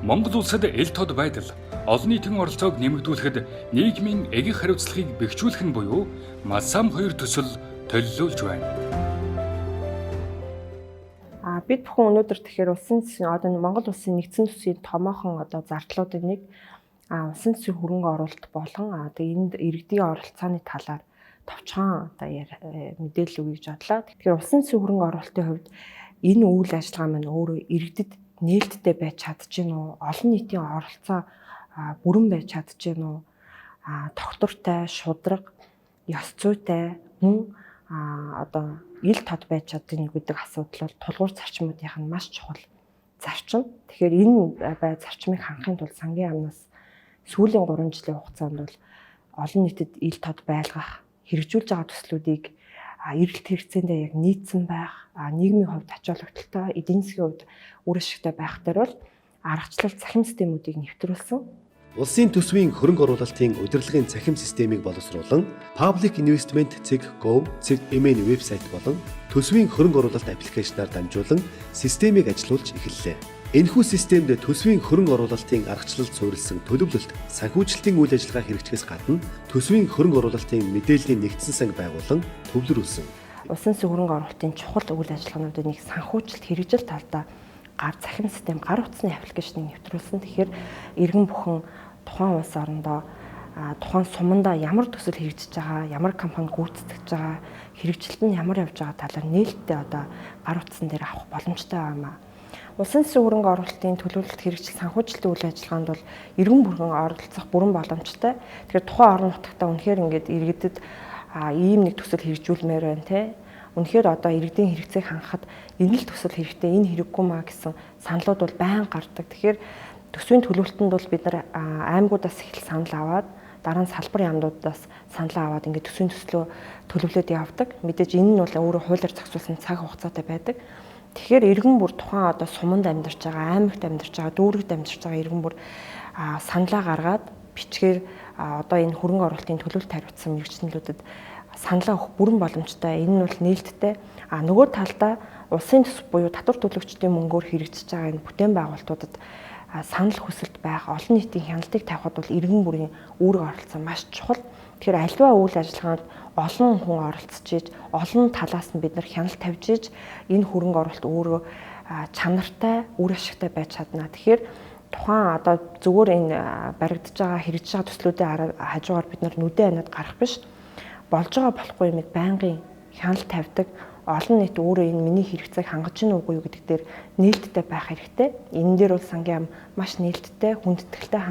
Монгол улсад эл тод байдал, олон нийтийн оролцоог нэмэгдүүлэхэд нийгмийн эгэх хариуцлагыг бэхжүүлэх нь буюу МАСАМ 2 төсөл төлөлөөлж байна. Бид бүхэн өнөөдөр тэгэхээр улсын засгийн одоо Монгол улсын нэгдсэн төсвийн томоохон одоо зардлуудын нэг улсын засгийн хөрөнгө оруулалт болон тэгээ энд иргэдийн оролцооны талаар товчхон одоо мэдээлэл өгье гэж бодлоо. Тэгэхээр улсын засгийн хөрөнгө оруулалтын хувьд энэ үйл ажиллагаа маань өөрөө иргэдэд нээлттэй байж чадж гин үү? Олон нийтийн оролцоо бүрэн байж чадж гин үү? Тогтвортой, шударга, ёс зүйтэй, мөн одоо ил тод байж чаддаг гэдэг асуудал бол тулгуур зарчмуудынх нь маш чухал зарчим. Тэгэхээр энэ бай зарчмыг хангахын тулд сангийн яамнаас сүүлийн 3 жилийн хугацаанд бол олон нийтэд ил тод байлгах, хэрэгжүүлж байгаа төслүүдийг эрэлт хэрэгцээндээ яг нийцсэн байх, нийгмийн хувьд ач холбогдолтой, эдийн засгийн хувьд үр ашигтай байх дээр бол аргачлал цахим системүүдийг нэвтрүүлсэн. Улсын төсвийн хөрөнгө оруулалтын удирдлагын цахим системийг боловсруулан Public Investment .gov .mn вебсайт болон төсвийн хөрөнгө оруулалт аппликейшнаар дамжуулан системийг ажилуулж эхэллээ. Энэхүү системд төсвийн хөрөнгө оруулалтын аргачлалд суурилсан төлөвлөлт, санхүүжилтийн үйл ажиллагаа хэрэгжихээс гадна төсвийн хөрөнгө оруулалтын мэдээллийн нэгдсэн санг байгуулан төвлөрүүлсэн. Улсын засгийн хөрөнгө оруулалтын чухал үйл ажиллагаануудын нэг санхүүжилт хэрэгжил талдаа гар цахим систем, гар утасны аппликейшнийг нэвтрүүлсэн. Тэгэхээр иргэн бүхэн тухайн улс орондоо, тухайн сумандаа ямар төсөл хэрэгжиж байгаа, ямар компани гүйцэтгэж байгаа, хэрэгжилт нь ямар явж байгаа талаар нээлттэй одоо гар утсан дээр авах боломжтой байна. Улсын засгийн хөрөнгө оруулалтын төлөвлөлт, хэрэгжил, санхүүжилтийн үйл ажиллагаанд бол иргэн бүрхэн оролцох бүрэн боломжтой. Тэгэхээр тухайн орон нутагтаа үнэхээр ингээд иргэдэд ийм нэг төсөл хэрэгжүүлмээр байна те. Үнэхээр одоо иргэдийн хэрэгцээг хангахад энэ л төсөл хэрэгтэй, энэ хэрэггүй маа гэсэн саналууд бол байнга гардаг. Тэгэхээр төсвийн төлөвлөлтөнд бол бид нар аймагуудаас эхэл санал аваад, дараа нь салбар яамнуудаас санал аваад ингээд төсвийн төслөө төлөвлөд явдаг. Мэдээж энэ нь бол өөрөө хуулиар зохицуулсан цаг хугацаатай байдаг. Тэгэхээр иргэн бүр тухайн одоо суманд амьдарч байгаа, аймагт амьдарч байгаа, дүүрэгт амьдарч байгаа иргэн бүр саналаа гаргаад бичгээр одоо энэ хөрөнгө оруулалтын төлөвлөлт хариуцсан мэргэжлэнүүдэд саналаа өгөх бүрэн боломжтой. Энэ нь бол нээлттэй. А нөгөө талдаа улсын төсөв буюу татвар төлөгчдийн мөнгөөр хэрэгжиж байгаа энэ бүтээн байгуулалтуудад санал хүсэлт байх, олон нийтийн хяналтыг тавихад бол иргэн бүрийн үүрэг оролцоо маш чухал. Тэгэхээр альва үйл ажиллагаанд олон хүн оролцож иж, олон талаас нь бид нар хяналт тавьж иж энэ хөрөнгө оруулалт өөрөө чанартай, үр ашигтай байж чадна. Тэгэхээр тухайн одоо зүгээр энэ баригдаж байгаа, хэрэгжиж байгаа төслүүдийн хажуугаар бид нар нүдэн аниад гарах биш. Болж байгаа болохгүй юмыг байнгын хяналт тавьдаг, олон нийт өөрөө энэ миний хэрэгцээг хангаж гин үгүй юу гэдэг дээр нээлттэй байх хэрэгтэй. Энэ дээр бол сангийн яам маш нээлттэй, хүндэтгэлтэй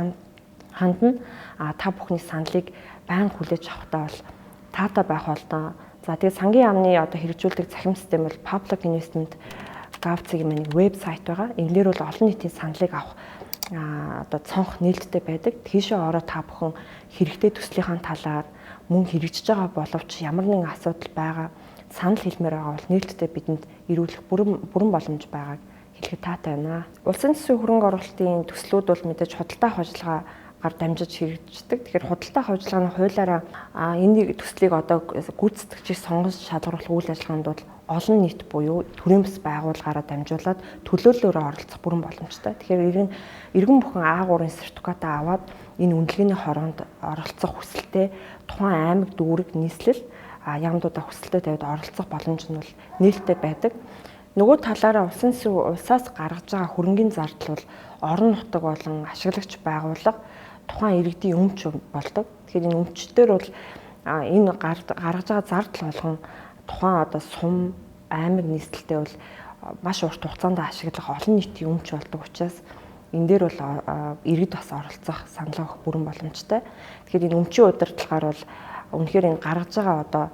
хандна. А та бүхний саналыг байнга хүлээж авахдаа бол таатай байх болдоо. За тэгээд сангийн яамны одоо хэрэгжүүлдэг цахим систем бол Public Investment Gov.cg нэг вебсайт байгаа. Энэ дээр бол олон нийтийн саналыг авах одоо цонх нээлттэй байдаг. Тийшээ ороо та бүхэн хэрэгтэй төслийнхаа талаар мөн хэрэгжиж байгаа боловч ямар нэгэн асуудал байгаа, санал хэлмээр байгаа бол нээлттэй бидэнд ирүүлэх бүрэн боломж байгааг хэлэхэд таатай байна. Улсын төсвийн хөрөнгө оруулалтын төслүүд бол мэдээж худалдаа авах ажиллагаагаар дамжиж хэрэгждэг. Тэгэхээр худалдаа авах ажиллагааны хуулиараа энэ төслийг одоо гүйцэтгэгчийг сонгож шалгаруулах үйл ажиллагаанд бол олон нийт буюу төрийн бас байгууллагаараа дамжуулаад төлөөллөөрөө оролцох бүрэн боломжтой. Тэгэхээр иргэн бүхэн А3-ын сертификатаа аваад энэ үнэлгээний хороонд оролцох хүсэлтэй тухайн аймаг, дүүрэг, нийслэл яамдуудаа хүсэлтээ тавиад оролцох боломж нь бол нээлттэй байдаг. Нөгөө талаараа улсын улсаас гаргаж байгаа хөрөнгийн зардал бол орон нутаг болон ашиглагч байгууллага, тухайн иргэдийн өмч болдог. Тэгэхээр энэ өмчтөр бол энэ гаргаж байгаа зардал болгон тухайн одоо сум, аймаг, нийслэлтэй бол маш урт хугацаанд ашиглах олон нийтийн өмч болдог учраас энэ дээр бол иргэд бас оролцох, санал өгөх бүрэн боломжтой. Тэгэхээр энэ өмчийн удирдлагаар бол үнэхээр энэ гаргаж байгаа одоо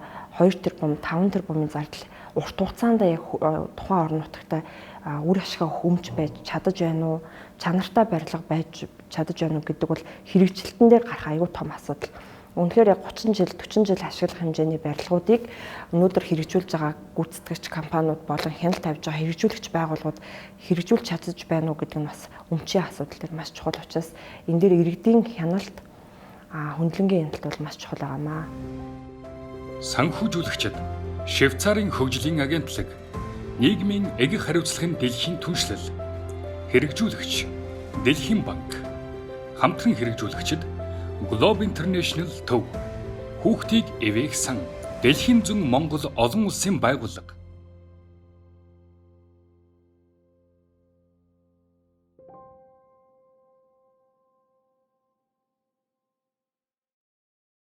2 тэрбум, 5 тэрбумын зардал урт хугацаанд яг тухайн орон нутагт үр ашгаа өмч байж чадаж байна уу, чанартай барилга байж чадаж байна уу гэдэг бол хэрэгжилтэн дээр гарах аюул том асуудал. Үнэхээр яг 30 жил, 40 жил ашиглах хэмжээний барилгуудыг өнөөдөр хэрэгжүүлж байгаа гүйцэтгэгч компаниуд болон хяналт тавьж байгаа хэрэгжүүлэгч байгууллагууд хэрэгжүүлж чадаж байна уу гэдэг нь бас өмчийн асуудал дээр маш чухал учраас энэ дээр иргэдийн хяналт, хөндлөнгийн хяналт бол маш чухал байгаамаа. Санхүүжүүлэгчид Швейцарын хөгжлийн агентлаг, нийгмийн эгэх хариуцлагын дэлхийн түншлэл, хэрэгжүүлэгч Дэлхийн банк, хамтран хэрэгжүүлэгчид Globe International Төв, Хүүхдийг эвээх сан, Дэлхийн зөн Монгол олон улсын байгууллага.